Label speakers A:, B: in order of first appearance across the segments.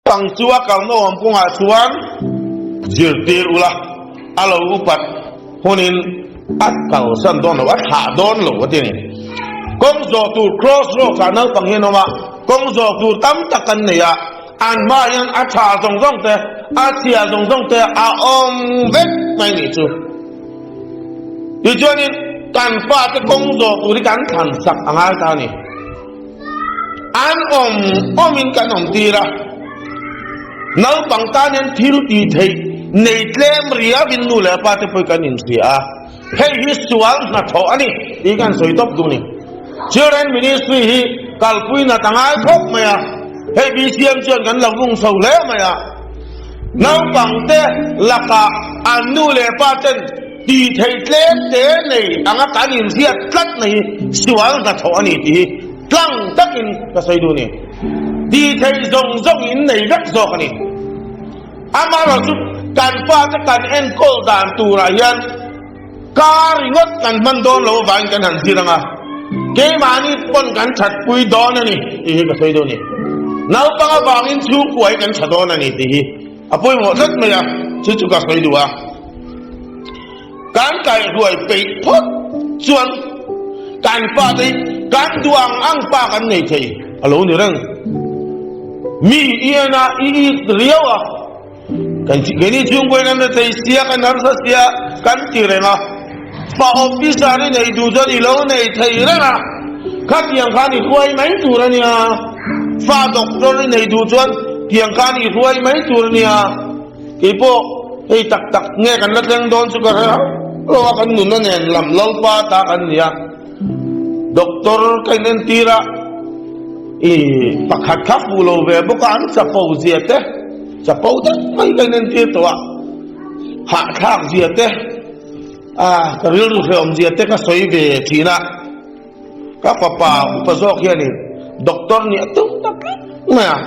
A: Pang chu a kalna awm kawngah chuan zirtir ula, a lo upat hunin a kalsan dawn lo, a thlah dawn lo a ti a ni. Kawng zawh tur cross roads ah naupang hian awm a, kawng zawh tur tam tak kan nei a, an hmaah hian a tha zawng zawng te, a chhia zawng zawng te a awm vek mai nih chu. Tichuanin kan fate kawng zawh tur hi kan thlan sak a ngai ta a ni. An awm awmin kan awm tir a, naupang tan hian thil tih theih nei tlem riauin nu leh pa te pawh kan inhria a, hei hi sual hnathawh a ni tih kan sawi tawp duh a ni. Children Ministry hi kalpui nat a ngai khawp mai a, hei BCM chuan kan lo vung chho hle mai a, naupang te lakah an nu leh pa ten Tih theih tlem te nei anga kan inziak tlat na hi sual hnathawh a ni tih hi tlang takin ka sawi duh a ni. Tih theih zawng zawng in nei vek zawk a ni. Amaherawh chu kan fate kan enkawl dan turah hian ka ringawt kan hman dawn lo avangin kan han zir ang a, keimahni pawn kan thatpui dawn a ni tih hi ka sawi duh a ni. Naupang avangin chhungkua hi kan tha dawn a ni tih hi A pawimawh tlat mai a, chu chu ka sawi duh a. Kan kaihruai peih phawt chuan kan fate hi kan duh ang ang pa kan nei thei a lo ni reng. Mi i en a, i it riau a, kan keini chhungkaw in an la thei sia, kan harsa sia kan ti reng a. Fa officer i nei duh chuan i lo nei thei reng a, khatiang khan i hruai mai tur a nia. Fa doctor i nei duh chuan tiang khan i hruai mai tur a nia. Keipawh hei tak tak nge kan la thleng dawn chu ka hre hauh lo a, kan nuna nen lam Lalpa ta kan ni a. Doctor ka inentir a, i pakhat kha fuh lo ve bawk a, an chapo zia te, chapo deuh mai ka inentir tawh a, hahthlak zia te, A, ka rilru hrehawm zia te ka sawi ve thin a, ka fapa upa zawk hianin doctor nih a tum tak tlat mai a,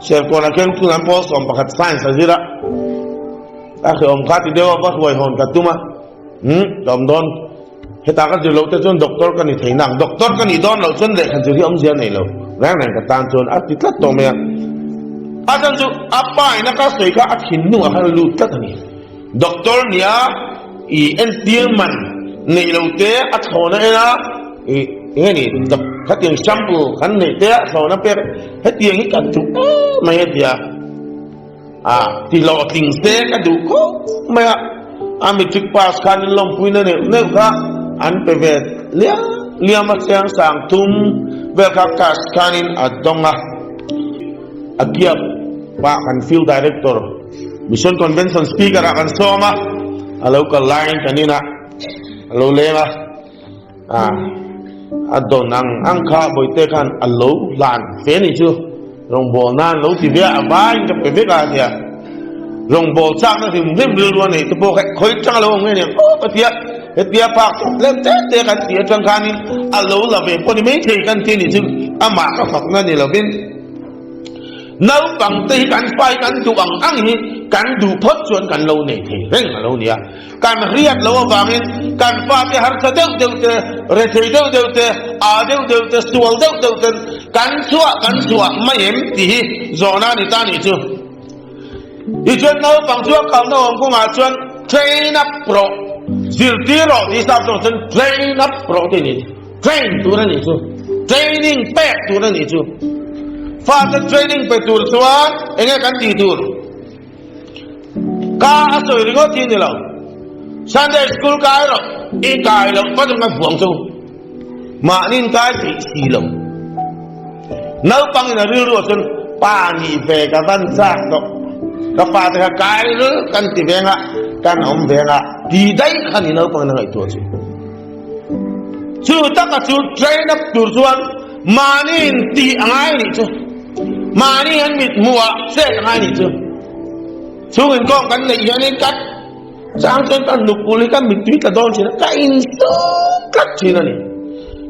A: Serkawnah khian tunah pawl 11 science a zir a, a hrehawm kha ti deuh a va hruai hawn ka tum a, umm ka awm dawn, hetah ka zir loh te chuan doctor ka ni thei nang, doctor ka nih dawn loh chuan lehkha zir hi awmzia nei lo, reng reng ka tan chuan a ti tlat tawh mai a, a chhan chu a pa in a ka sawi kha a thinlungah khan a lut tlat a ni. Doctor nia i entir man neih lo te a thlawna en a, i enge ni khatiang sample kan neih te a thlawna pek hetiang hi kan duh em mai a tia a ti hlawhtling se ka duh khawp mai a, a matric pass khan in lawmpuina neuh neuh kha an pe ve liam liam a chiang sang thum vel kha cash khanin a dawng a, a kiap pah kan field director. Mission Convention Speaker ah kan sawm a, a lo kal laiin kan inah a lo leng a, ah a dawn ang ang kha Bawihte khan a lo hlan fe ni chu rawngbâwl nan lo ti ve a, a vaiin ka pe vek a tia rawngbâwl chakna hrim hrim rilru a neih te pawh kha khawi chang a lo awm nge ni ang aw ka tia hetia phak chawp lem te te kan tih atang khanin a lo la ve pawh ni maithei kan ti ni chu amah ka fakna ni lovin. Naupangte hi kan fai kan duh ang ang hi kan duh phawt chuan kan lo nei thei reng a lo nia. Kan hriat loh avangin kan fate harsa deuh deuh te, rethei deuh deuh te, aa deuh deuh te, sual deuh deuh ten kan chhuah kan chhuah mai em tih hi zawhna a ni ta nih chu. Tichuan naupang chu a kalna awm kawngah chuan train up rawh, zirtir rawh tih sap zawng chuan train up rawh tih a ni. Train tur a nih chu. Training pek tur a nih chu. Fate training pe tur chuan enge kan tih tur? Ka a sawi ringawt hi ni lo. Sunday school kai rawh, i kai loh pawn ka vuang chu. Mahni in kai theih si lo. Naupang in a rilru ah chuan pa nih ve ka van chak tawh. Ka fate kha kai ril kan ti veng a, kan awm veng a, ti daih kha ni naupang in a ngaihtuah chu. Chu taka chu train up tur chuan mahni in tih a ngai nih chu. Mahni an mit hmuh ah chet a ngai nih chu. Chung inkawm kan neih hianin ka chang chuan ka nupul hi ka mittui tla dawn thin a, ka insum tlat thin a ni.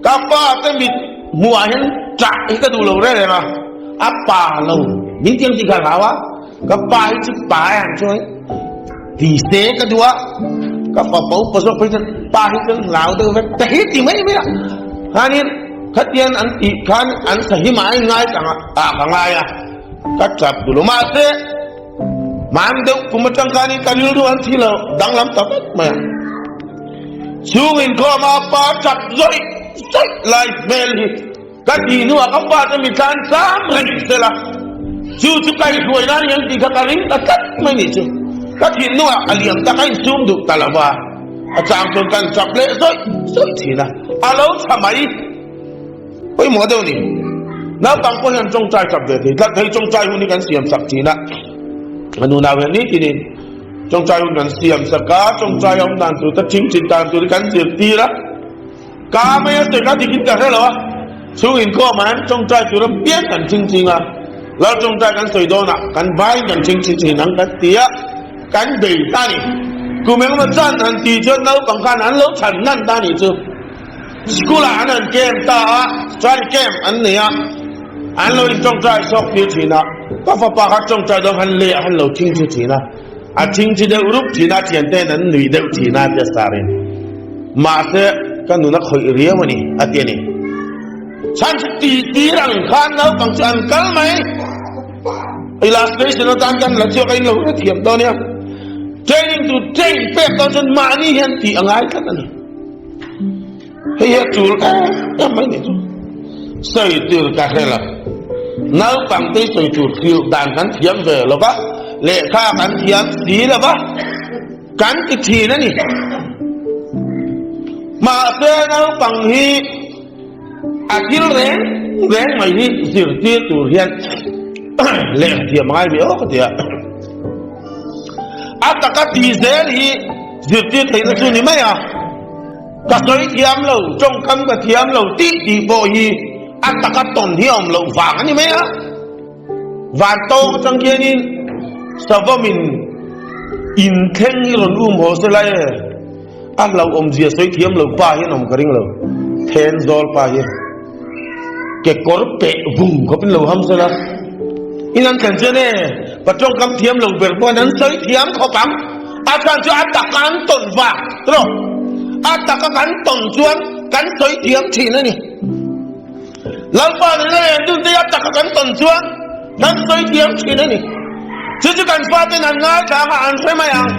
A: Ka pa te mit hmuh ah hian ṭah hi ka duh lo reng reng a, a pa lo min tiang tih kha a hlau a, ka pa hi chu pa e han chuan Ti se ka duh a, ka fapa upa zawk phei chuan pa hi chuan hlau deuh vek ta hi ti mai mai a. Khanin khatian an tih khan an sahim ah a inngai tang a, ah ka ngai a. Ka tap duh lo. Mahse, hman deuh kum atang khanin ka rilru an thi lo danglam ta vek mai a. Chhung inkhawma pa tap zawih zawih lai hmel hi ka ti hnuah ka fate mi tlan cham reng sela, chu chu ka ihruai nan hian tih kha ka ring ta tlat mai nih chu. Ka thin hnuah a liam tak a insum duh ta lo va, a chang chuan kan tap leh zawih zawih thin a, a lo tha mai. Pawimawh deuh ni. Naupang pawh hian tawngtai chak ve thei tlat. Hei tawngtai hun hi kan siam sak thin a, a nunau hian nitinin tawngtai hun kan siam sak a, tawngtai a awm dan tur te thingthit dan tur hi kan zirtir a. Ka mai a sawi kha dikin ka hre lo a, chhung inkhawmah hian tawngtai tur a piang kan thingthing a, Lal tawngtai kan sawi dawnah kan vaiin kan thingthi thin ang kan ti a, kan bei ta a ni. Kum engemaw chan han tih chuan naupang khan an lo chhan hnan ta a nih chu. School ah an han camp ta a, chuan camp an nei a, an lo in tawngtai sawk tir thin a, ka fapa kha tawngtai dawn khan leh an lo thing thi thin a, a thing thi deuh rup thin a, thian ten an nuih deuh thin a tia star in mahse ka nun a khawih riau a ni a ti a ni. Chhan chu ti tir ang khan naupang chu an kal mai. Illustration atan kan la chhuak a in lo hrethiam dawn nia. Training tur train pek dawn chuan mahni hian tih a ngai tlat a ni. Hei hi a tul em em mai ni chu. Sawi tur ka hre lo. Naupang te sawi tur hrilh dan kan thiam ve lo va, lehkha kan thiam si lo va, kan ti thin a ni. Mahse naupang hi a thil reng reng mai hi zirtir tur hian lehkha thiam a ngai ve awk a ti a. A taka ti zel hi zirtir theihna chu ni mai a, ka sawi thiam lo, tawngkam ka thiam lo tih tih pawh hi a taka tawn hi a awm loh vang a ni mai a. Van tawng atang khianin savawmin inthleng hi rawn um haw se lai e, a hlauhawmzia sawi thiam lo pa hian awm ka ring lo, Thenzawl pa hian. Kekawr peh vung khawp in lo ham sela in an thlen chuan e pa tawngkam thiam lo ber pawhin an sawi thiam khawp ang a chhan chu a taka an tawn vang tawh a taka kan tawn chuan kan sawi thiam thin a ni Lalpa nena leh dun te a taka kan tawn chuan kan sawi thiam thin a ni chu chu kan faten an ngaithla anga an hre mai ang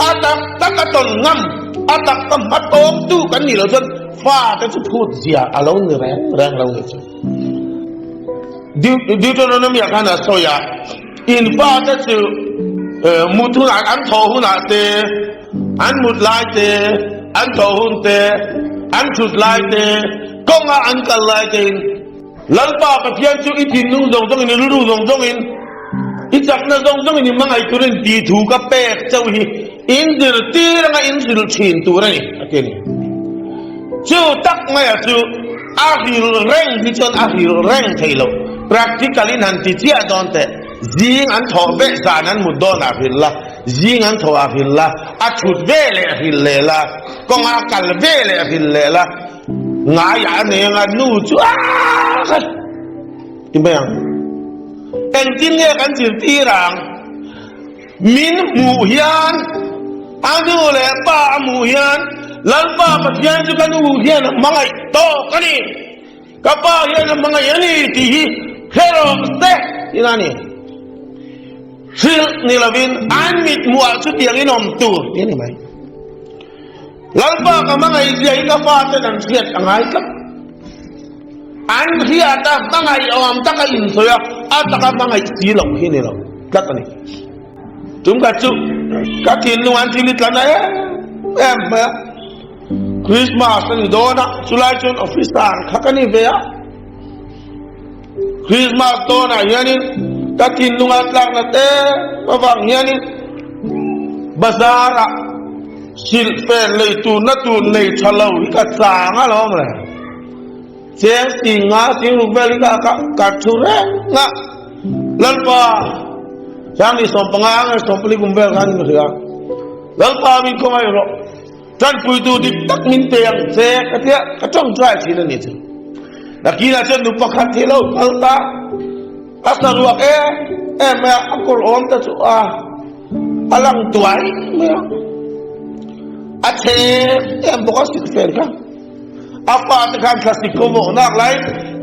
A: a tak taka tawn ngam a tak ka hma tawk tu kan nih loh chuan Fa te chu phut zia a lo ni reng reng lo ni chu. Deuteronomy ah khan a sawi a, in fa te chu mut hunah an thawh hunah te, an mut lai te, an thawh hun te, an thut lai te, kawnga an kal lai te in Lalpa Pathian chu i thinlung zawng zawng in, i rilru zawng zawng in, i chakna zawng zawng in i hmangaih turin tih thu ka pek chauh hi. In zirtir anga in zil thin tur a ni, a ti a ni. Chu tak maia chu a hril reng hi chuan a hril reng thei lo. Practical in han ti chiah dawn teh, zing an thawh veh zan an mut dawn ah hril la, zing an thawh ah hril la, a thut ve leh hril leh la, kawnga kal ve leh hril leh la, ngaiah a nei anga nu chu aah kha ti mai ang. Engtin nge kan zirtir ang? Min hmuh hian, a nu leh pa a hmuh hian, Lalpa Pathian chu ka nu hian a hmangaih tawk a ni, ka pa hian a hmangaih a ni tih hi hre rawh se tiin a ni. Hrilh ni lovin an mit hmuhah chutiang in awm tur tih a ni mai. Lalpa ka hmangaih zia hi ka faten an hriat a ngai tlat. An hriat a, hmangaih awm taka insawi a, a taka hmangaih si loh hi ni lo tlat a ni. Tum khat chu ka thinlung an thil i tlan a em em mai a, Christmas a ni dawn a, chulai chuan officer kha ka ni ve a. Christmas dawnah hianin ka thinlung a tlak nat em avang hianin bazar ah silhfen lei tur na tur nei tha lo hi ka chang alawm le. Cheng sing nga sing ruk vel hi ka ka ka thu reng a. Lalpa Sangni 15 nge 14 kum vel khan ka hria. Lalpa min khawngaih rawh. Tanpuitu dik tak min pe ang che ka tia ka tawngtai thin a ni chu. Nakinah chuan nu pakhat hi lo kal ta a saruak em em mai a, a kawr awm ta chu a a lang tuai mai a, a chhe em bawk a silhfen kha. A fate khan thlasik ko vawh nak lai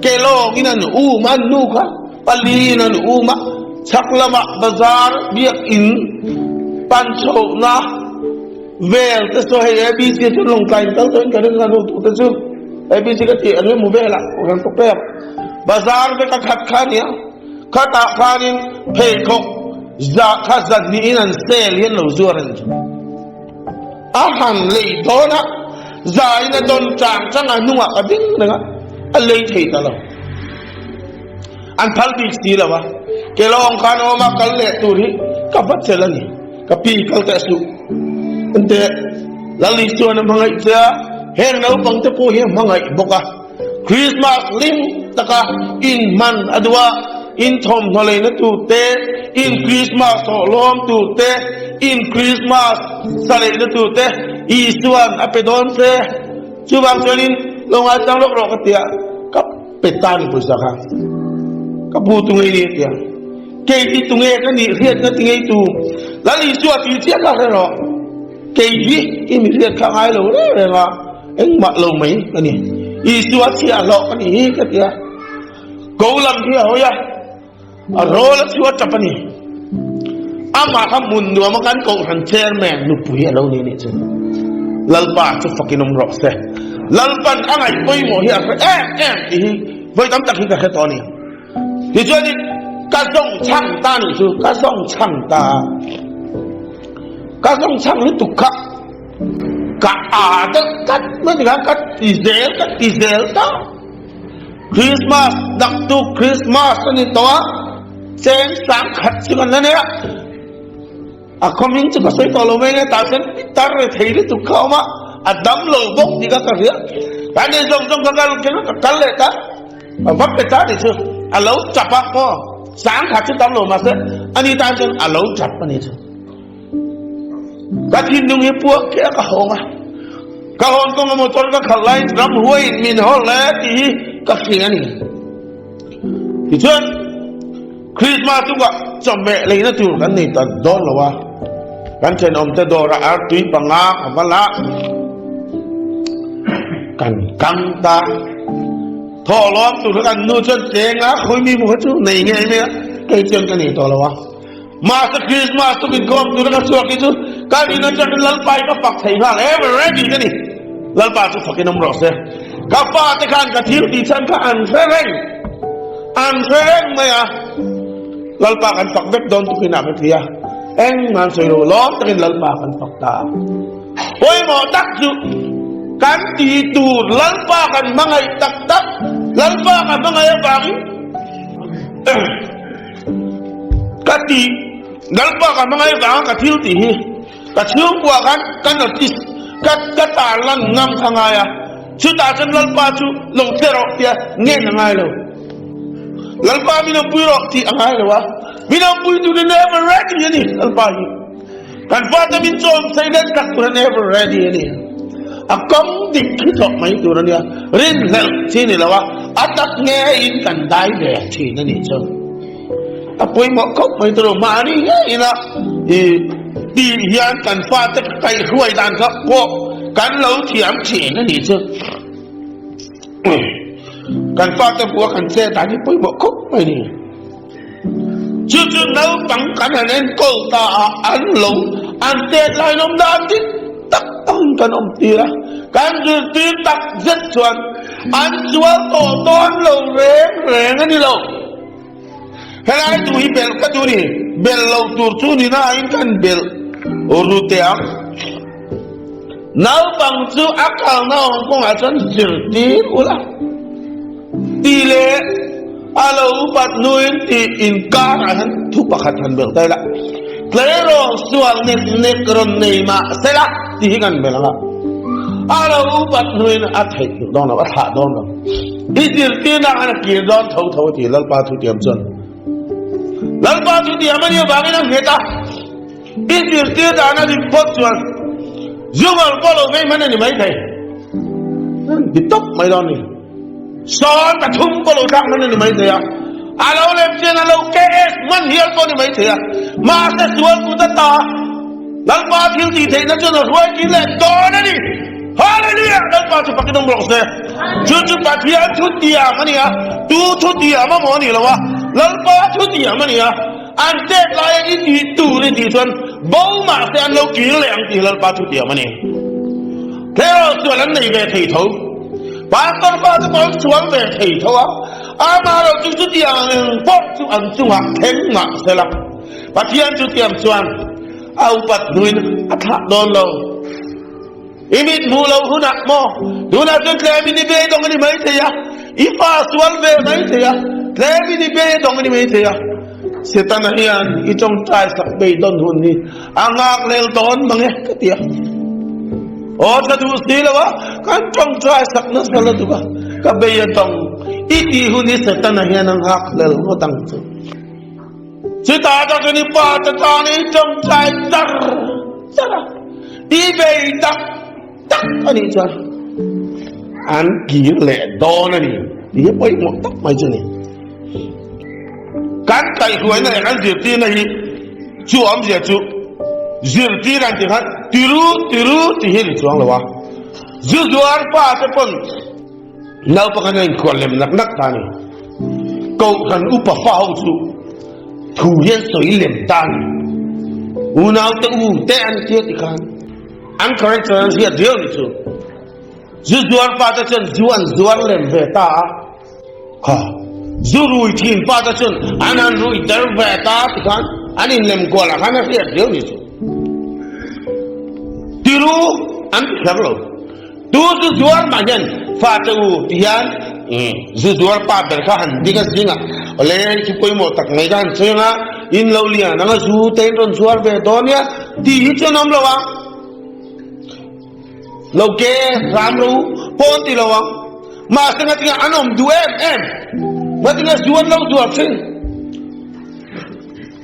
A: ke lawngin an um a an nu kha. Paliin an um a, chhak lamah bazar biakinn pan chhohna vel te saw hei ABC chu Lawngtlai in kal tawhin ka ring a rutu te chu ABC ka tih ang emaw velah kan ka pek bazar vek a khat kha nia khatah khanin pheikhawk za kha zahnihin an sale hian lo zuar a ni chu a han lei dawn a zain a dawn chang chang a hnungah ka ding reng a a lei thei ta lo. An phal bik si lo a, Kelawng khan awm a kal leh tur hi ka va chelh a ni, ka pi kal teh suh. Enteh, Lal Isuan a hmangaih che a, heng naupang te pawh hi a hmangaih bawk a, Krismas hlim taka inhman a duh a, in thawmhnaw leina tur te, in Krismas thawhlawm tur te, in Krismas sa leina tur te Isuan a pe dawn che. Chuvang chuanin lo ngaitlang lawk rawh ka ti a, ka pe ta ni pawisa kha ka pu tu ngei ni a ti a, kei hi tu nge ka nih hriat na ti ngei tu Lal Isua tih chiah kha hre rawh, kei hi i mi hriat kha ngai lo reng reng a, engmah lo mai ka ni, Isua chhiah hlawh ka nih hi ka ti a, ko lam hi a hawi a. A rawl a chhuah tap a ni. Amah kha hmun nuam a kan kohhran chairman nupui a lo ni nih chu. Lalpa chu fakin awm rawh se. Lalpan a ngaih pawimawh hi a hre em em tih hi vawi tam tak hi ka hre tawh a ni. Tichuanin ka zawng chhang ta nih chu, ka zawng chhang ta a. Ka zawng chhang lutuk kha ka a deuh tlat mai ni kha ka ti zel ka ti zel ta. Christmas daktu Christmas a ni tawh a, cheng sang khat chu kan la nei a, a khawming chu ka sawi tawh lo mai nge tah chuan pitar re thei lutuk kha a awm a, a dam lo bawk tih kha ka hria, kan ei zawng zawng ka kal kher ka kal leh ta, a va pe ta tih chu a lo chap a maw, sang khat chu tam lo mahse ani tan chuan a lo chap a ni chu. Ka thinlung hi puak keh a ka hawng a, ka hawn kawnga motor ka khalh laiin ramhuaiin min haw hle tih hi ka hria a ni. Tichuan, Krismas chungah chawhmeh leina tur kan nei ta dawn lo a, kan thenawmte dawrah artui panga a va la, kan kang ta. Thawhlawm tur kha kan nu chuan chenga khawimi mu kha chu nei ngei mai a, kei chuan ka nei tawh lo a. Mahse Christmas tuk inkhawm tura ka chhuak hi chu ka rin atangin Lalpa hi ka fak thei nghal ever ready ka ni. Lalpa chu fakin awm rawh se. Ka fate khan ka thil tih chhan kha an hre reng. An hre reng mai a. Lalpa kan fak vek dawn tukin ah ka ti a. Engmah an sawi lo lawm takin Lalpa kan fak ta. Pawimawh tak chu kan ti tur Lalpa kan hmangaih tak tak. Lalpa ka hmangaih avangin Ka ti, Lalpa ka hmangaih vanga ka thil tih hi ka chhungkua khan ka notice, ka ka tarlan ngam kha ngai a, chutah chuan Lalpa chu lo che rawh tia ngen a ngai lo. Lalpa min awmpui rawh tih a ngai lo a, min awmpui tur in ever ready a ni Lalpa hi. Kan fate min chawm sei let tak tur in ever ready a ni. A kawng dik hi thawk mai tur a nia, rinhlelh chi ni lo a, a tak ngeiin kan dai ve thin a nih chu. A pawimawh khawp mai tur mahni ngeiin a i tih hian kan fate kaihhruai dan kha pawh kan lo thiam thin a nih chu. Kan fate hmuh a kan chet dan hi pawimawh khawp mai a ni. Chu chu naupang kan han enkawl ta a, an lo an tet lain awm dan dik tak angin kan awm tir a, kan zirtir tak zet chuan an sual tawh dawn lo reng reng a ni lo. Helai tu hi belh ka duh ni, belh lo tur chu ni nain kan belh ru teh ang. Naupang chu a kalna awm kawngah chuan zirtir ula tih leh a lo upat hnuin tih inkarah hian thu pakhat han belh ta ila, tleirawl sual nek nek rawn nei mah sela tih hi kan belh ang a. A lo upat hnuin a theih duh dawn lo, a thlah dawn lo. I zirtirna khan a kir dawn tho tho a ti Lalpa thutiam chuan. Lalpa thutiam a nih avangin a nghet a. I zirtir dan a dik phawt chuan zungal pawh lo vei hman a ni maithei. Di tawp mai dawn ni. Sawn pathum pawh lo thlak hman a ni maithei a. A lo lem chian a lo KS hman hial pawh a ni maithei a. Mahse sual kut a ta Lalpa thil tih theihna chuan a hruai tir leh dawn a ni. Hallelujah! Lalpa chu fakin awm rawh se. Chu chu Pathian thu tiam a ni a, tu thu tiam a maw a ni lo a. Lalpa thu tiam a ni a, an tet laia i tih tur i tih chuan bo mah se an lo kir leh ang tih Lalpa thu tiam a ni. Thero chuan an nei ve thei tho. Pastor pa chu pawh an sual ve thei tho a, amaherawh chu chutiang ang pawh chu an chungah thleng mah sela Pathian chu tiam chuan a upat hnuin a thlah dawn lo. I mit hmuh loh hunah maw? Tunah chuan tlemin i beidawng a ni maithei a, i fa sual ve maithei a, tlemin i beidawng a ni maithei a. Setana hian i tawngtai sak beidawn hun hi a nghak lel dawn mang e ka ti a. Aw tha duh si lo a, kan tawngtai sak nasa lutuk a, ka bei a tawng i tih hun hi Setana hian a nghak lel ngawt ang chu. Chutah takin i pa te tan i tawngtai char char a, i bei tak tak a nih chuan an kir leh dawn a ni tih hi pawimawh tak mai chu a ni. Kan kaihhruaina leh kan zirtirna hi chu awmzia chu zirtir an tih khan tiru tiru tih hi a ni chuang lo a, zu zuar pa te pawn Naupang an inkhual lem nak nak ta a ni. Kohhran upa fa ho chu thu hian sawi lem ta a ni. Unau te u te an tia ti khan an character an hriat riau ni chu. Zu zuar pa te chuan zu an zuar lem ve ta a. Kha zu rui thin pa te chuan an han rui der ve ta ti khan an inlem kual ah khan a hriat riau ni chu. Tiru an ti kher lo. Tu zu zuar mah hian fate u ti hian zu zuar pa ber kha han ding a zing a, awle chu pawimawh tak mai ka han sawi anga in lo lian anga zu te in rawn zuar ve dawn nia tih hi chuan awm lo ang. Lo ke hram ro pawh an ti lo ang. Mahse ngatinge an awm duh em em, ngatinge zu an lo zuar thin.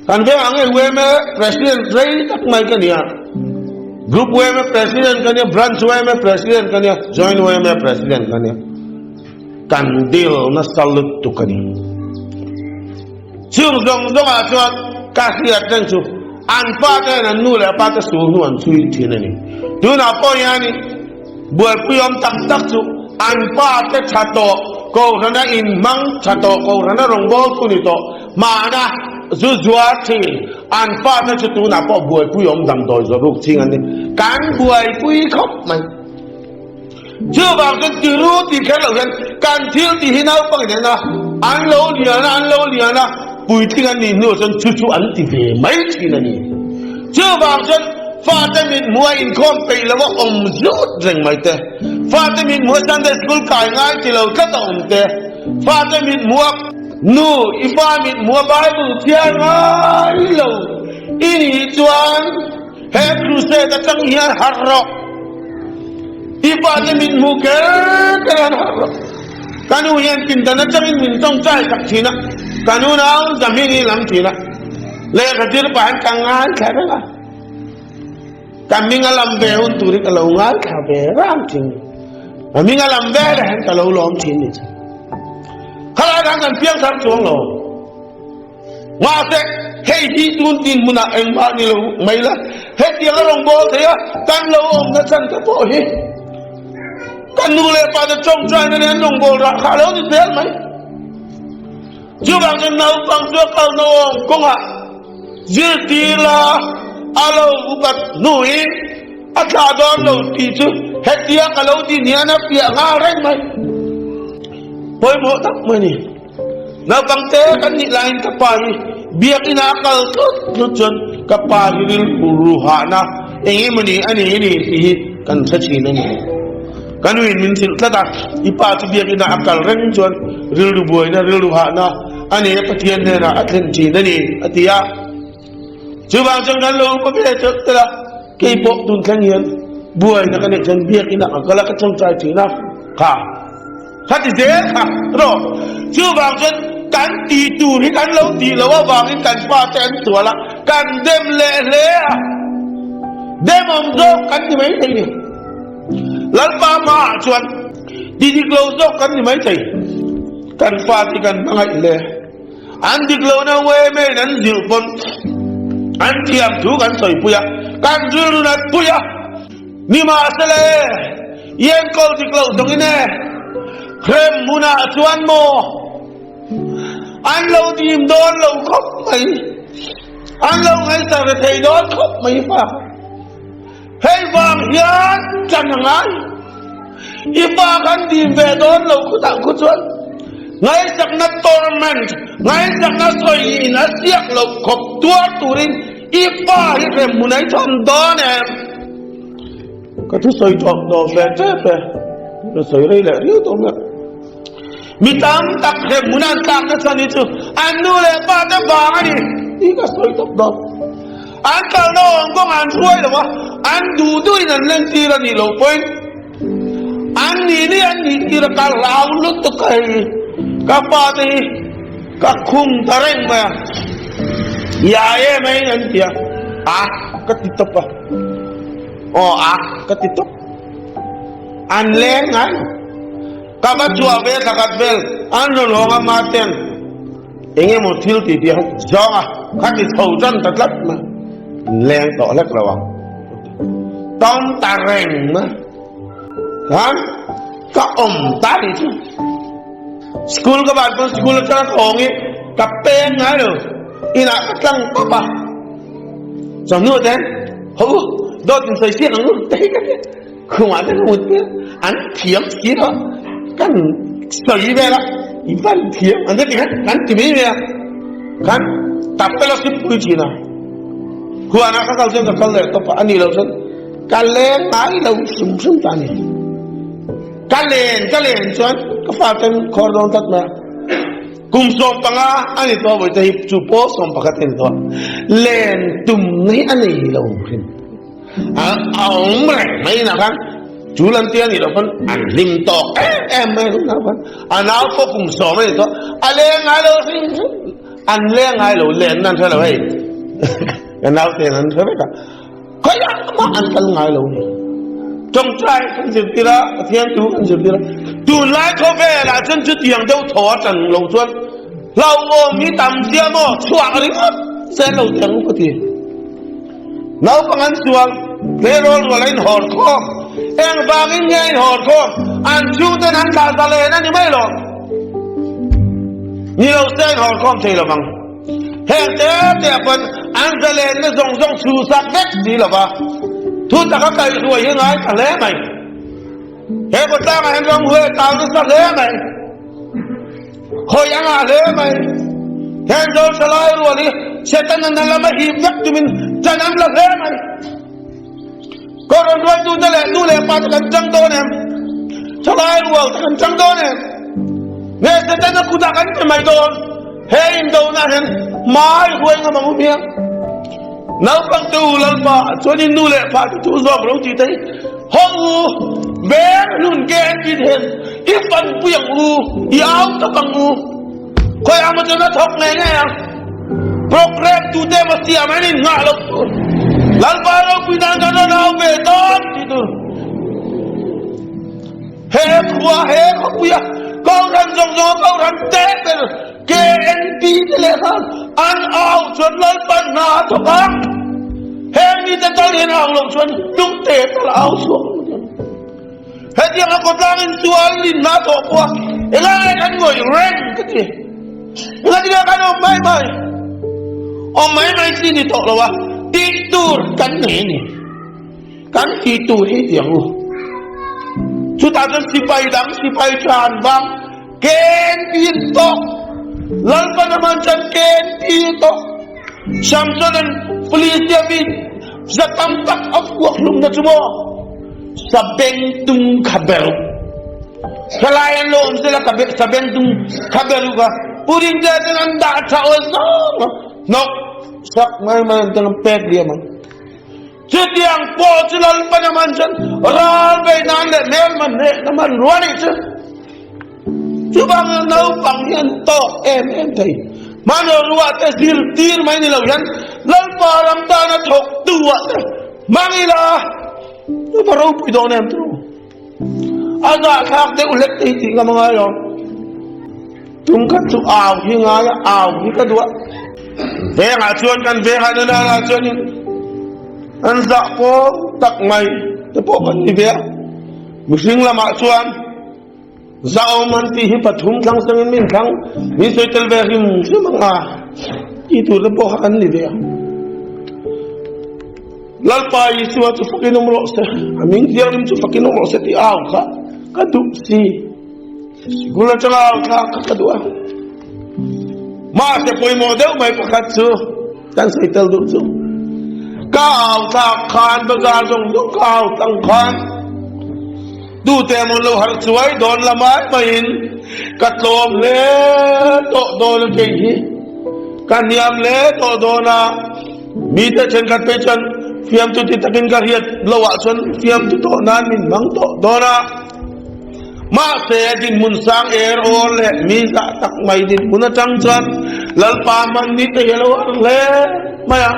A: Kan veng ang e yma President rei tak mai ka nia. Group yma President ka nia, Branch yma President ka nia, Joint yma President ka nia. Kan deal nasa lutuk a ni. Chung zawng zawngah chuan ka hriat reng chu an pa te hian an nu leh pa te sul hnu an chhui thin a ni. Tunah pawh hianin buaipui awm tak tak chu an pa te tha tawh, Kohhrana inhmang tha tawh, Kohhrana rawngbawltu ni tawh, Hmana zu zuar thin an fate chu tunah pawh buaipui awm damdawi zawrh ruk ching an ni. Kan buaipui khawp mai. Chuvang chuan tiru tih kher loh hian kan thil tih hi naupang in en a, an lo lian a, an lo lian a, puitling an nih hnuah chuan chu chu an ti ve mai thin a ni. Chuvang chuan fate mit hmuh a inkhawm peih lo a awm zut reng mai te, fate mit hmuh a Sunday school kai ngai ti lo tlat a awm te, fate mit hmuh a, Nu, i fa mit hmu a Bible chhiar ngai lo i nih chuan he crusade atang hian harh rawh. I fate mit hmu ker ker an harh rawh. Ka nu hian pindan atangin min tawngtai sak thin a, ka nu nau Zamini lam thin a, lehkha zir pah hian ka ngaithla reng a. Ka hming a lam ve hun tur hi ka lo ngaithla ve rang thin. Ka hming a lam ve leh hian ka lo lawm thin ni chu. Khalai khan kan piang thar chuang lo. Mahse, hei hi tun tin hmunah engmah ni lo mai la, hetiang a rawn bawl thei a, kan lo awmna chan te pawh hi kan nu leh pa te tawngtaina nen an rawn bawl rah kha a lo ni zel mai. Chuvang chuan naupang chu a kalna awm kawngah zirtir la a lo upat hnuin a thlah dawn lo tih chu hetia ka lo ti nian a piah nghal reng mai. Pawimawh tak mai ni. Naupang te kan nih laiin ka pa hi biakina a kal tlut tlut chuan ka pa hi rilru ruhahna eng emawni a nei a ni tih hi kan hre thin a ni. Ka nuin min hrilh tlat a, i pa chu biakina a kal reng chuan rilru buaina, rilru hahna a nei a, Pathian hnenah a thlen thin a ni, a ti a. Chuvang chuan kan lo upa ve teuh tel a, kei pawh tun thleng hian buaina ka neih chuan biakina ka kal a, ka tawngtai thin a, kha kha ti zel kha rawh. Chuvang chuan kan tih tur hi kan lo tih loh avangin kan pa te an sual a, kan dem leh hle a, dem awm zawk kan ti mai thei ni. Lalpa hmaah chuan ti dik lo zawk kan ni maithei. Kan fate kan hmangaih hle. An dik lohna uaimaiin an zilh pawn an thiam thu kan sawipui a, kan rilru nat pui a. Nimahsela e, i enkawl dik loh zawngin e, hrem hmunah chuan maw? An lo dim dawn lo khawp mai. An lo ngaihsak ve thei dawn khawp mai fa. Hei vang hian chan a ngai. I fa khan dim ve dawn lo khutah khu chuan ngaihsakna torment, ngaihsakna sawiin a siak loh khawp tuar turin i fa hi hremhmun a i chhawn dawn em? Ka thu sawi tawp tawp ve tep e. Ka sawi rei leh riau tawh mai. Mi tam tak hremhmun an tlak na chhan hi chu an nu leh pa te vang a ni tih ka sawi tawp dawn. An kalna awm kawng an hruai lo a, an duh duhin an lentir a nih loh pawhin an nih nih an nih tir a, ka hlau lutuk a hei ka pa te hi ka khum ta reng mai a, ya em aiin an ti a, a ka ti tawp a, aw a ka ti tawp, an leng ngai lo. Ka va chhuah ve thla khat vel an rawn hawng a mahten eng emaw thil ti tih a zawng a, kha ti chho tan ta tlat mai, leng tawh hlek lo ang tawng ta reng mai khan ka awm ta ni chu school ka ban pawn school atanga ka hawng i ka peng ngai lo inah ka tlang pawp a chawhnu ten ho dawt in sawi siak ang u te hi ka ti. Khumah te ka mut tir, an thiam si lo, kan sawi vel a, i van thiam an ti khan kan ti mai mai a, khan tap te lo sip pui thin a, huanah ka kal chuan ka kal leh tawp a, a nih loh chuan ka leng ngai lo hrim hrim ta a ni. Ka len ka len chuan ka fate khawr dawn tlat mai a, kum 15 a ni tawh vawi te hi chu pawl 11 a ni tawh a, len tum hi a nei lo hrim. A awm reng mai na khan chu lan tia ni lo khan an hlim tawk em em mai na khan a nau pawh kum 10 a ni tawh a leng ngai lo hrim hrim an leng ngai lo len nan hre lo hei ka nau ten an hre vek a khawiah mah an kal ngai lo ni tawngtai kan zirtir a Pathian thu kan zirtir a tunlai khawvelah chuan chutiang deuh thaw a tan lo chuan hlauhawm hi tam zia maw chhuah ringawt zel lo teh ang u ka ti. Naupang an sual, tleirawl rual a inhawr khawm. Engvangin nge a inhawr khawm? An chhungten an thlah ta len a ni mai lo. Ni lo se a inhawr khawm thei lo vang. Heng te te ah pawn an zalenna zawng zawng chhuhsak vek si lo va. Thu taka kaihhruai hi ngai ta hle mai. He khawtlangah hian ramhuai a tau nasa hle mai. Hawi a ngah hle mai. Heng zawl thalai rual hi Satan an lam a hip vek tumin chan an la hle mai. Kohhran hruaitute leh nu leh pa te kan chang dawn em? Thalai rual te kan chang dawn em? Nge Satan a kutah kan pe mai dawn? He indona hian hmai huai ngam ang u hmiang. Naupang te u Lalpa chuan in nu leh pa te thu zawk lo tih te hi Ho u, veng hlun ke an ti then, i fanpui ang u, i au tak ang u. Khawi ang maw chuan a thawk ngei ngei ang. Program tu te emaw siam an in nghah loh tur. Lalpa ropui nan kan rawn au ve dawn ti tur. He khua, he khawpui a Kohhran zawng zawng a Kohhran te ber KNP te leh khan an au chuan Lalpa hna a thawk a, heng mite tal hian au loh chuan lungte tal a au chhuak ang maw? Hetiang a khawtlang in sual in hna thawh pawh a engai kan ngawih reng ka ti. Engati nge kan awm mai mai? Awm mai mai chi ni tawh lo a, tih tur kan nei a ni. Kan tih tur hi ti ang u. Chutah chuan sipai dang sipai tha an vang. Ken tir tawh. Lalpa naman chuan ken tir tawh. Samson an Philistia mi za tam tak a fuak hlumna chu maw sabengtung kha ber u. Thalai an lo awm sela ka sabengtung kha ber u ka Purintea ten an dah tha awl zawng a hnawk sak mai mai an ten an pek liam ang. Chutiang pawh chu Lalpa naman chuan ral bei nan leh hmelma hneh naman ruah nih chu. Chuvangin naupang hi an tawk em em thei. Hmanraw ruah te zirtir mai ni lo hian Lalpa ram tana thawk tu ah te hmang ila Lalpa ropui dawn em turu. A zahthlak deuh hlek te hi tih ngam a ngai lo. Tum khat chu au hi ngai a, au hi ka duh a. Vengah chuan kan vengah nana ah chuanin an zah pawl tak mai te pawh kan ni ve a. Mihring lamah chuan. Zahawm an tih hi pathum thlang sangin min thlang min sawi tel ve hrim hrim ang a, tih tur te pawh kha kan ni ve ang. Lalpa Isua chu fakin awm rawh se, a ming thianghlim chu fakin awm rawh se tih au kha ka duh si. Sikul atanga au thlak kha ka duh a. Mahse pawimawh deuh mai pakhat chu kan sawi tel duh chu ka au thlak khan bazar zawng zawng ka au tlang khan tute emaw lo harh chuai dawn la mai maiin ka tlawm hle tawh dawn a kei hi ka hniam hle tawh dawn a mite thenkhat phei chuan fiamtu ti takin ka hriat loah chuan fiamtu tawh nan min hmang tawh dawn a. Mahse, dinhmun sang er aw leh mi zah tak mai dinhmun atang chuan Lalpa hman ni te hi a lo har hle mai a.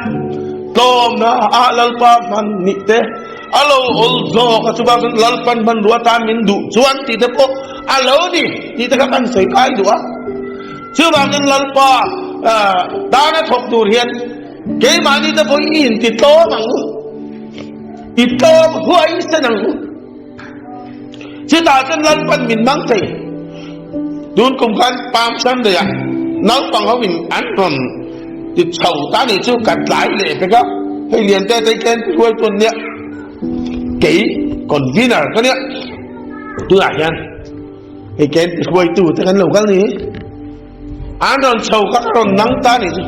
A: Tlawmna ah Lalpa hman ni te a lo awl zawk a, chuvang chuan Lalpan hmanrua tan min duh chuan tih te pawh a lo ni tih te kha kan sawi kai duh a. Chuvang chuan Lalpa tana thawk tur hian keimahni te pawh i inti tlawm ang u, i tlawm huai sen ang u. Chutah chuan Lalpan min mang thei. Tun kum khan Palm Sunday ah naupang ho in an rawn ti chho ta ni chu ka tlai leh pek a, hei lian te te ken hruai tu an nia, kei convener ka nia, tunah hian hei ken ti hruai tu te kan lo kal ni, an rawn chho kha ka rawn nang ta ni chu,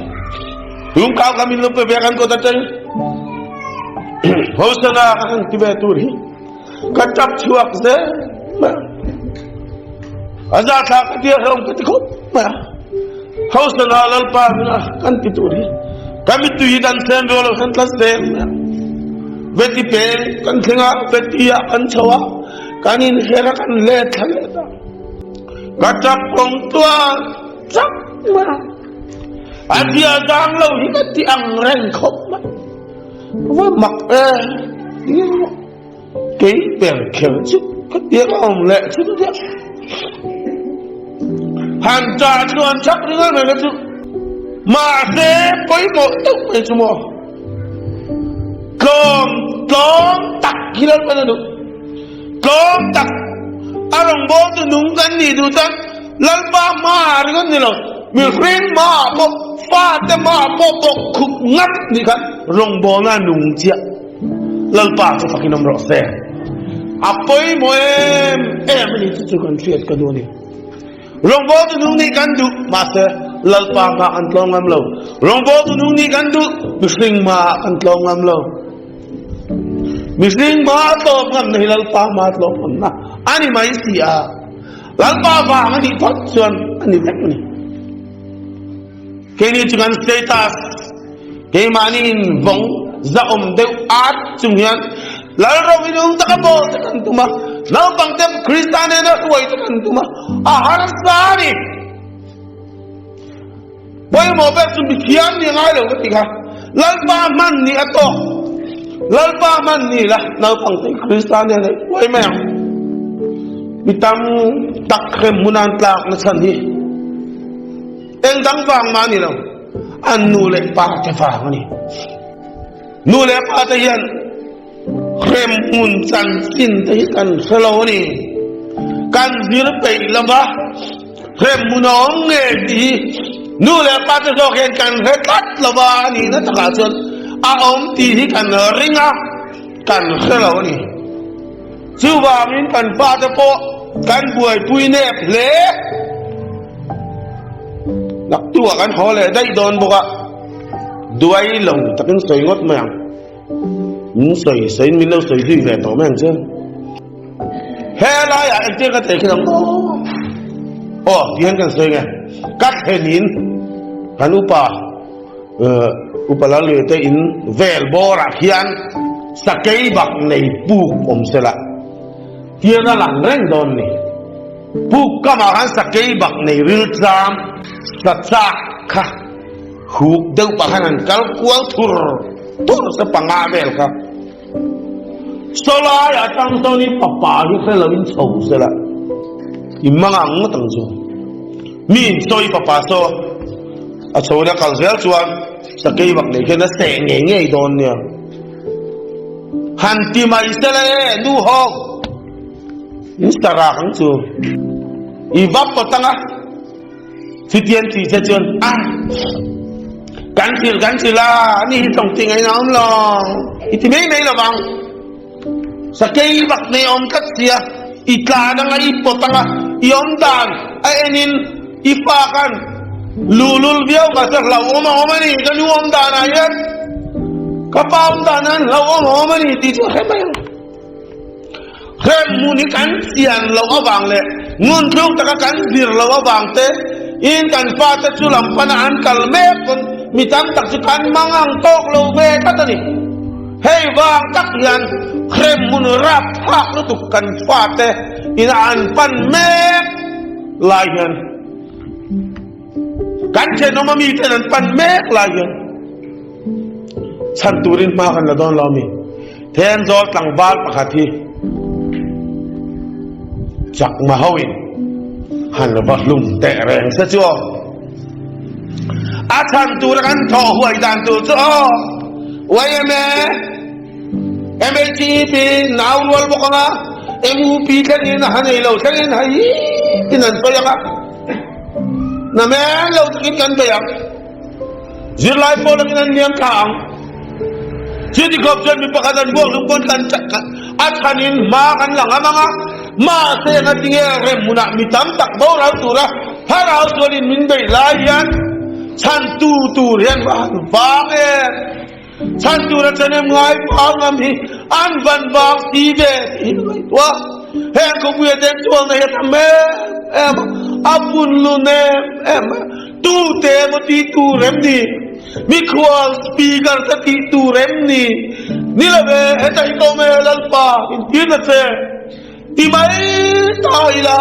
A: tun kau kha min lo pe ve kan kawt atang Hosana ka han ti ve tur hi. Ka tap chhuak zel mai a. A zahthlak ka tia hlawm ka ti khawp mai a. Hosana Lalpa hmingah kan ti tur hi ka mittui hi dan sen rual lo hian tla zel mai a. Veti peng kan thleng a, veti ah kan chho a, kan inher a, kan let thla leh ta. Ka tap kawng tuar chak mai a. A zia zang lo hi ka ti ang reng khawp mai. Va mak e kei ber kher chu ka tir a awm leh chu nia han ta chuan chak ringa mai kha chu mahse pawimawh deuh mai chu maw tlawm tlawm tak hi lalpan a duh tlawm tak a rawngbawltu nung kan nih duh chuan Lalpa hma ringawt ni lo, mihring hma ah pawh, fate hma ah pawh bawk khup ngat nih khan rawngbawlna a nung chiah. Lalpa chu fakin awm rawh se. A pawimawh em em a ni chu chu kan hriat ka duh a ni. Rawngbawltu nung nih kan duh, mahse Lalpa hma kan tlawm ngam lo. Rawngbawltu nung nih kan duh, mihring hma ah kan tlawm ngam lo. Mihring hma a tlawm ngam na hi Lalpa hma a tlawm ngam na a ni mai si a. Lalpa vang a nih phawt chuan a ni vek a ni. Keini chu kan status keimahni in vawng zahawm deuh at chung hian Lalro hi nung taka bawl te kan tum a, naupang te Krista nena hruai te kan tum a, a harsa a ni. Pawimawh ber chu mithiam ni a ngai lo ka ti kha. Lalpa hman ni a tawk. Lalpa hman ni la naupang te Krista nena i hruai mai ang. Mi tam tak hrem hmun an tlak na chhan hi eng dang vang mah a ni lo, an nu leh pa te vang a ni. Nu leh pa te hian hrem hmun chanchin te hi kan hre lo a ni. Kan zir peih lo va, hrem hmun a awm nge tih hi nu leh pa te zawk hian kan hre tlat lo va a nihna takah chuan a awm tih hi kan ring a, kan hre lo a ni. Chuvangin kan fate pawh kan buaipui nep hle. Naktuah kan haw leh daih dawn bawk a, duai lo takin sawi ngawt mai ang. Min sawi sawiin min lo sawi zui ve tawh mai ang che. He laiah engtin ka thei khin ang aw? Aw, tihian kan sawi nge. Ka thlenin kan upa Upa Lalluia te in vel bawrah khian sakei bak nei puk awm se la, hian a lang reng dawn ni. Puk kamah khan sakei bak nei riltlam sa chak kha huk deuh pah khan an kal kual thur thur se panga vel kha. Sawlai atang sawn i papa hi hre loin chho se la, i mang ang ngawt ang chu. Mi in saw i papa saw a chho in a kal zel chuan sakei bak nei khian a seh ngei ngei dawn nia. Han ti mai se la e, nu hawk, in sa rak ang chu. I va pawt anga chutian tih che chuan a kan thil kan thil a ani hi tawng tih ngaihna awm lo i ti mai mai lovang sakei bak nei awm tlat sia i tlan anga i pawt anga i awm dan a enin i fa khan luhlul viau mahse hlauhawm a awm a ni ka nu awm danah hian ka pa awm danah hian hlauhawm a awm a ni tih chu a hre mai ang. Hrem hmun hi kan chian loh avang leh ngunthluk taka kan zir loh avang te in kan fate chu lam pana an kal mek pawn mi tam tak chu kan mang ang tawk lo ve tlat a ni. Hei vang tak hian hrem hmun rapthlak lutuk kan fate ina an pan mek lai hian kan thenawm a miten an pan mek lai hian Chhan turin hma kan la dawn lo mi? Thenzawl tlangval pakhat hi chakma hoin han va hlum teh reng se chu aw. A chhan tura kan thawh huai dan tur chu aw. YMA, MHEP nau rual bawk anga MUP thlengin a han ei lo thlengin hei tin an sawi anga na men lo takin kan bei ang. Zirlai pawl angin an liam thla ang. Chuti khawp chuan mi pakhat an buak lung pawn kan a chhanin hma kan la ngam ang a, mahse ngatinge rem hmunah mi tam tak boral tura thlarau sualin min beih lai hian chhantu tur hian va han vang em? Chhan tura chanem ngai vang ngam hi an van vang si ve tih hi ka ngaihtuah. Heng khawpuia te chualna hi a tam em em a, a punlun em em a, tu te emaw tih tur em ni? Mikhual speaker te tih tur em ni? Ni lo ve, heta hi ka awm e Lalpa, intirna che. Ti mai ta ila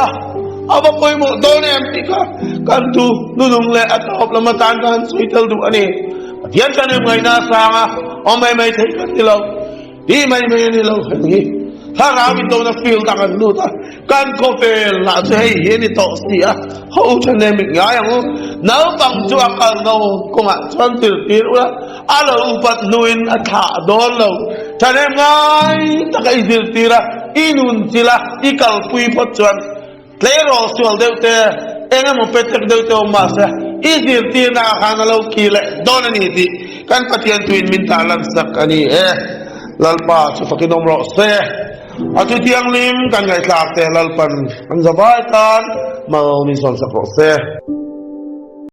A: a va pawimawh dawn em tih kha kan thu nunung leh a tawp lam atan ka han sawi tel duh a ni. Pathian chuan em ngaihna a sang a, awm mai mai theih kan ni lo, ti mai mai a ni lo heng hi. Thlarau in dona field ah kan lut a, kan khawvel lah chu hei hi a ni tawh si a, ho tha nem ik ngai ang u. Naupang chu a kal no kawngah chuan zirtir ula, a lo upat hnuin a thlah dawn lo. Thahnem ngai taka i zirtir a, i nun chilh a, i kalpui phawt chuan tleirawl sual deuh te, eng emaw pe tek deuh te awm mah se, i zirtirna ah khan a lo ki leh dawn a ni tih kan Pathian tuin min tah lansak a ni e. Lalpa chu fakin awm rawh se. A thu thianghlim kan ngaihthlak te Lalpan an zavai tan mal min sawmsak rawh se.